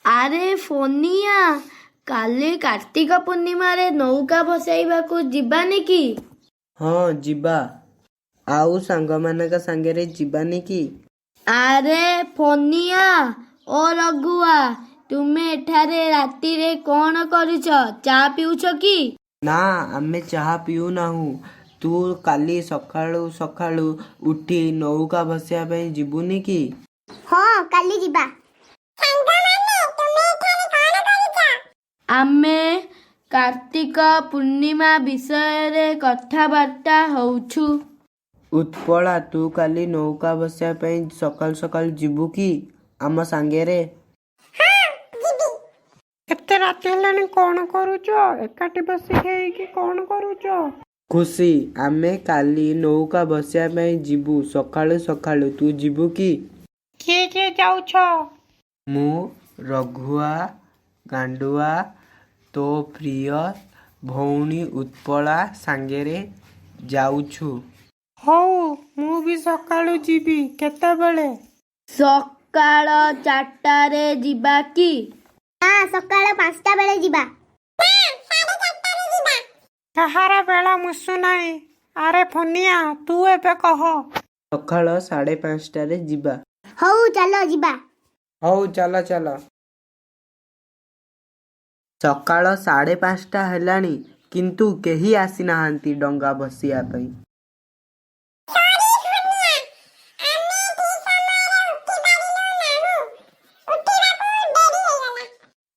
ଆରେ ଫୋନିଆ, କାଲି କାର୍ତ୍ତିକ ପୂର୍ଣ୍ଣିମାରେ ନୌକା ଭସାଇବାକୁ ଯିବାନି କି? ହଁ, ଯିବା। ଆଉ ସାଙ୍ଗମାନଙ୍କ ସାଙ୍ଗରେ ଯିବାନି କି? ଆରେ ଫୋନିଆ ଓ ରଘୁଆ, ତୁମେ ଏଠାରେ ରାତିରେ କ'ଣ କରୁଛ? ଚା ପିଉଛ କି? ନା, ଆମେ ଚାହା ପିଉନାହୁଁ। ତୁ କାଲି ସକାଳୁ ସକାଳୁ ଉଠି ନୌକା ଭସାଇବା ପାଇଁ ଯିବୁନି କି? ହଁ, କାଲି ଯିବା। ଆମେ କାର୍ତ୍ତିକ ପୂର୍ଣ୍ଣିମା ବିଷୟରେ କଥାବାର୍ତ୍ତା ହଉଛୁ। ଉତ୍ପଳା, ତୁ କାଲି ନୌକା ଭସାଇବା ପାଇଁ ସକାଳୁ ସକାଳୁ ଯିବୁ କି ଆମ ସାଙ୍ଗରେ? ଏତେ ରାତି ହେଲାଣି, କଣ କରୁଛ? ଏକାଠି ବସି ହେଇକି କଣ କରୁଛ? ଖୁସି, ଆମେ କାଲି ନୌକା ଭସାଇବା ପାଇଁ ଯିବୁ ସକାଳୁ ସକାଳୁ, ତୁ ଯିବୁ କି? କିଏ କିଏ ଯାଉଛ? ମୁଁ, ରଘୁଆ, ଗାଣ୍ଡୁଆ, ତୋ ପ୍ରିୟ ଭଉଣୀ ଉତ୍ପଳା ସାଙ୍ଗରେ ଯାଉଛୁ। ହଉ, ମୁଁ ବି ସକାଳୁ ଯିବି। କେତେବେଳେ? ସକାଳ 4ଟାରେ ଯିବା କି? ନା, ସକାଳ 5ଟା ବେଳେ ଯିବା। କାହାର ବେଳ ମୁସୁନାହିଁ। ଆରେ ଫନିଆ, ତୁ ଏବେ କହ। ସକାଳ 5:30ରେ ଯିବା। ହଉ, ଚାଲ ଯିବା। ହଉ, ଚାଲ ଚାଲ। ସକାଳ 5:30 ହେଲାଣି, କିନ୍ତୁ କେହି ଆସିନାହାନ୍ତି ଡଙ୍ଗା ଭସିବା ପାଇଁ।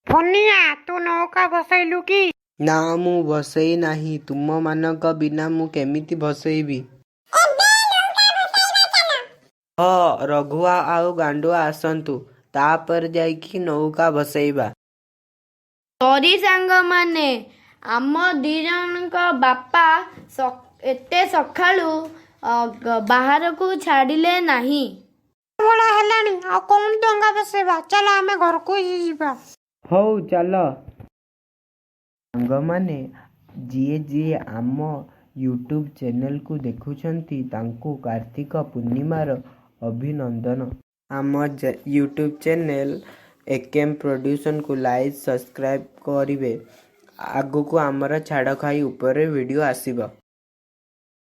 ଫନିଆ, ତୁ ନୌକା ଭସେଇଲୁ କି? ନା, ମୁଁ ଭସେଇ ନାହିଁ। ତୁମମାନଙ୍କ ବିନା ମୁଁ କେମିତି ଭସେଇବି? ହଁ, ରଘୁଆ ଆଉ ଗାଣ୍ଡୁଆ ଆସନ୍ତୁ, ତାପରେ ଯାଇକି ନୌକା ଭସେଇବା। ସରି ସାଙ୍ଗମାନେ, ଆମ ଦି ଜଣଙ୍କ ବାପା ଏତେ ସକାଳୁ ବାହାରକୁ ଛାଡ଼ିଲେ ନାହିଁ। ବେଳ ହେଲାଣି, ଆଉ କଣ ଡଙ୍ଗା ଭସେଇବା? ଚାଲ, ଆମେ ଘରକୁ ଯିବା। ହଉ, ଚାଲ। ସାଙ୍ଗମାନେ, ଯିଏ ଯିଏ ଆମ ୟୁଟ୍ୟୁବ୍ ଚ୍ୟାନେଲକୁ ଦେଖୁଛନ୍ତି, ତାଙ୍କୁ କାର୍ତ୍ତିକ ପୂର୍ଣ୍ଣିମାର ଅଭିନନ୍ଦନ। ଆମ ୟୁଟ୍ୟୁବ୍ ଚ୍ୟାନେଲ ଏକେଏମ୍ ପ୍ରଡ୍ୟୁସନକୁ ଲାଇକ୍, ସବସ୍କ୍ରାଇବ୍ କରିବେ। ଆଗକୁ ଆମର ଛାଡ଼ଖାଇ ଉପରେ ଭିଡ଼ିଓ ଆସିବ।